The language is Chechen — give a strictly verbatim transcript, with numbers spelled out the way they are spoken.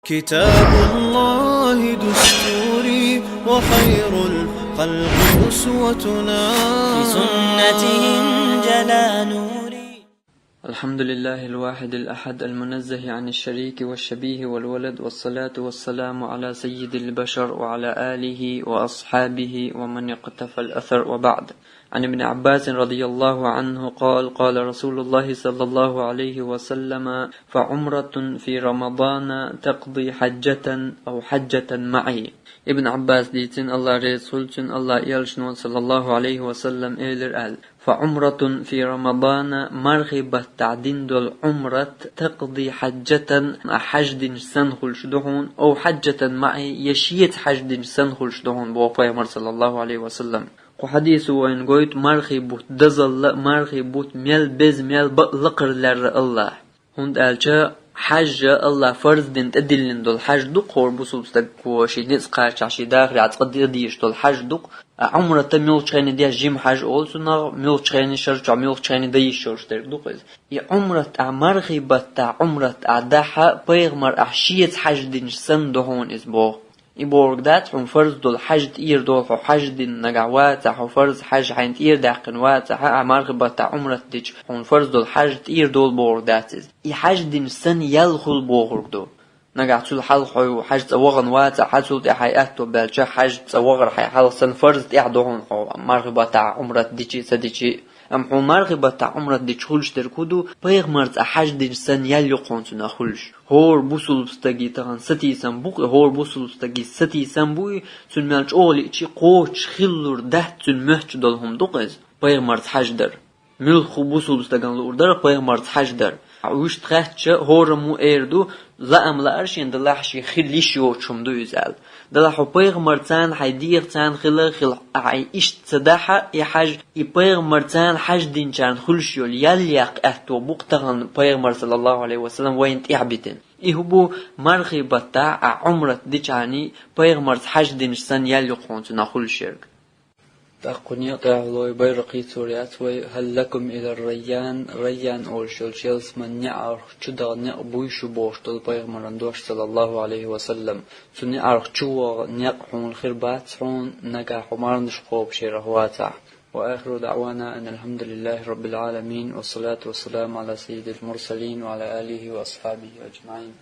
كتاب الله دستوري وخير الخلق أسوتنا. بسنته انجلى نوري. الحمد لله الواحد الأحد المنزه عن الشريك والشبيه والولد، والصلاة والسلام على سيد البشر وعلى آله وأصحابه ومن اقتفى الأثر، وبعد. عن ابن عباس رضي الله عنه قال: قال رسول الله صلى الله عليه وسلم: فعمرة في رمضان تقضي حجة أو حجة معي. Ибн Ӏаббас дийцина, Аллах реза хуьлда цунна, Аллах элчано, саллаллаху Ӏалайхи ва саллам, элира аьлла: فعمرة في رمضان, мархий баттахь дина долу Ӏумрат, تقضي حجة, хьаж динчу санна хуьлуш ду хьуна, أو حجة معي, я шеца хьаж динчу санна хуьлуш ду хьуна, боху пайхамара, саллаллаху Ӏалайхи ва саллам. Кху хьадисо вайна гойту мархий бутт дозалла а, мархий бутт мел беза, мел баа лакхара лерра Аллах. ХӀунда аьлча хьаж Аллах фарз дина тӀедиллина долу хьаж ду-кх, хӀора бусулба стага шен ницкъ кхаччахь, шен дахарехь цкъа дан дезаш долу хьаж ду-кх. А Ӏумрата муьлххачу хенахь деш жима хьаж олу цунах, муьлххачу хенахь, шарчохь муьлххачу хенахь дан йиш йолуш дерг ду-кх иза. И Ӏумрат ахь, мархий баттахь Ӏумрат ахь дахь, пайхамара ахь шеца хьаж динчу санна ду хьуна иза, боху. И бохург дац, хьуна фарз долу хьаж тӀера долу хьо хьаж дина нагахь вацахь, хьо фарз хьаж хьайна тӀера даьккхина вацахь, ахь мархий баттахь Ӏумрат дича, хьуна фарз долу хьаж тӀера долу бохург дац иза. И хьаж динчу санна ял хуьлу бохург ду. Нагахь цул хьалха хьо хьаж цӀа вахана вацахь, цул тӀаьхьа хьайн аьтто баьлча, хьаж цӀа вахар хьайн хьалха санна фарз тӀехь ду хьуна хьо, мархий баттахь Ӏумрат дичи а, ца дичи а. Амма хьуна мархий баттахь Ӏумрат дича хуьлуш дерг хӀун ду, пайхамара цӀа хьаж динчу санна ял ю-кх хьуна цунах хуьлуш. ХӀора бусулба стаге тахана сатийсам бу-кх и, хӀора бусулба стаге сатийсам бу и, цунна мел чӀогӀа лиъча кхочуш хилалур дац, цуьнан моьттуш долу хӀума ду-кх иза, пайхамара цӀа хьаж дар. Муьлхха бусулба стагана луур дара пайхамара цӀа хьаж дар. Вуьшта хаьттича, хӀораммо эр ду, лаам лаар шена, делахь шен хила йиш йоцуш хӀума ду иза аьлла. Делахь хьо пайхамарца, хьайн дегӀаца хила а хилахь, ахь иштта ца дахь, и хьаж, и пайхамарца хьаж динчарна хуьлуш йолу ял яккха аьтто бу-кх тахана пайхамара, саллаллаху Ӏалайхи ва саллам, вайна тӀехь битина. И хӀун бу, мархий баттахь ахь Ӏумрат дичахьана, пайхамара цӀа хьаж динчу санна ял ю-кх хьуна цунах хуьлуш ерг. ТӀаккха кху некъа тӀехь лой Байракъи цуьнан яц вай: «هل لكم إلى الريان», Райян олуш йолчу ялсаманин неӀарх чу даха некъ буй шу бохуш долу пайхамаран дош, саллаллаху Ӏалайхи ва саллам. Цу неӀарх чу ваха некъ хьуна хир бац хьуна, нагахь хьо марханаш кхобуш ярах вацахь. وآخر دعوانا أن الحمد لله رب العالمين، والصلاة والسلام على سيد المرسلين وعلى آله وأصحابه أجمعين.